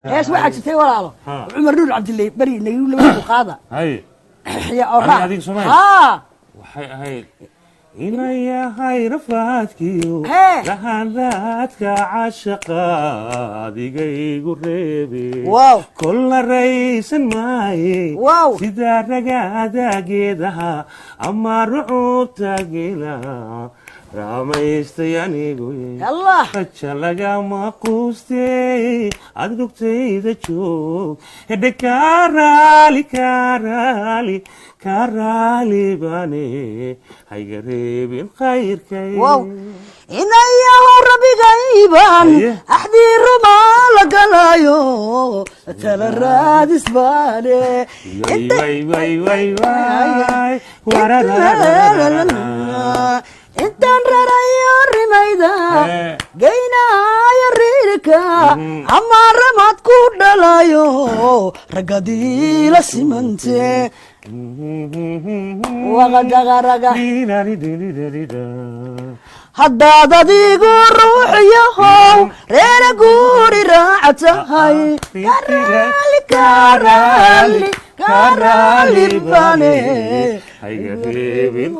Hees waxaa jirtay, walaalo. Ha. Cumar Nuur Cabdille beri nagu laba qaada. Hay. Ya oo Ani raac. Adiga Soomaali? Haa. Waxay ahayd inay yahay rafaadkiyo Hee. Rahanraadka cashaqa adiga igu reebe. Wow. Kolna raysan maaye. Wow. Sida ragaada geedaha ama rucubta geela raamaystay anigu. Allah. Raja lagama quustey, ad rugtayda joog hedhe, kaaraali kaaraali kaaraali bane, hayga reebin khayrkay. Wow, inayahu rabbigayban. Haye. Axdii rumaa la galayo, tala raadis baane. Way way way way way wararararara. Intaan rarayo rimayda, geynaayo riirka, ama ramad ku dhalayo, raggadii la simante waqadaqaraga. Haddaad adigu ruuxyahow reera guuri raaca tahay, karaali karaali karaali bane. Hayga reebin.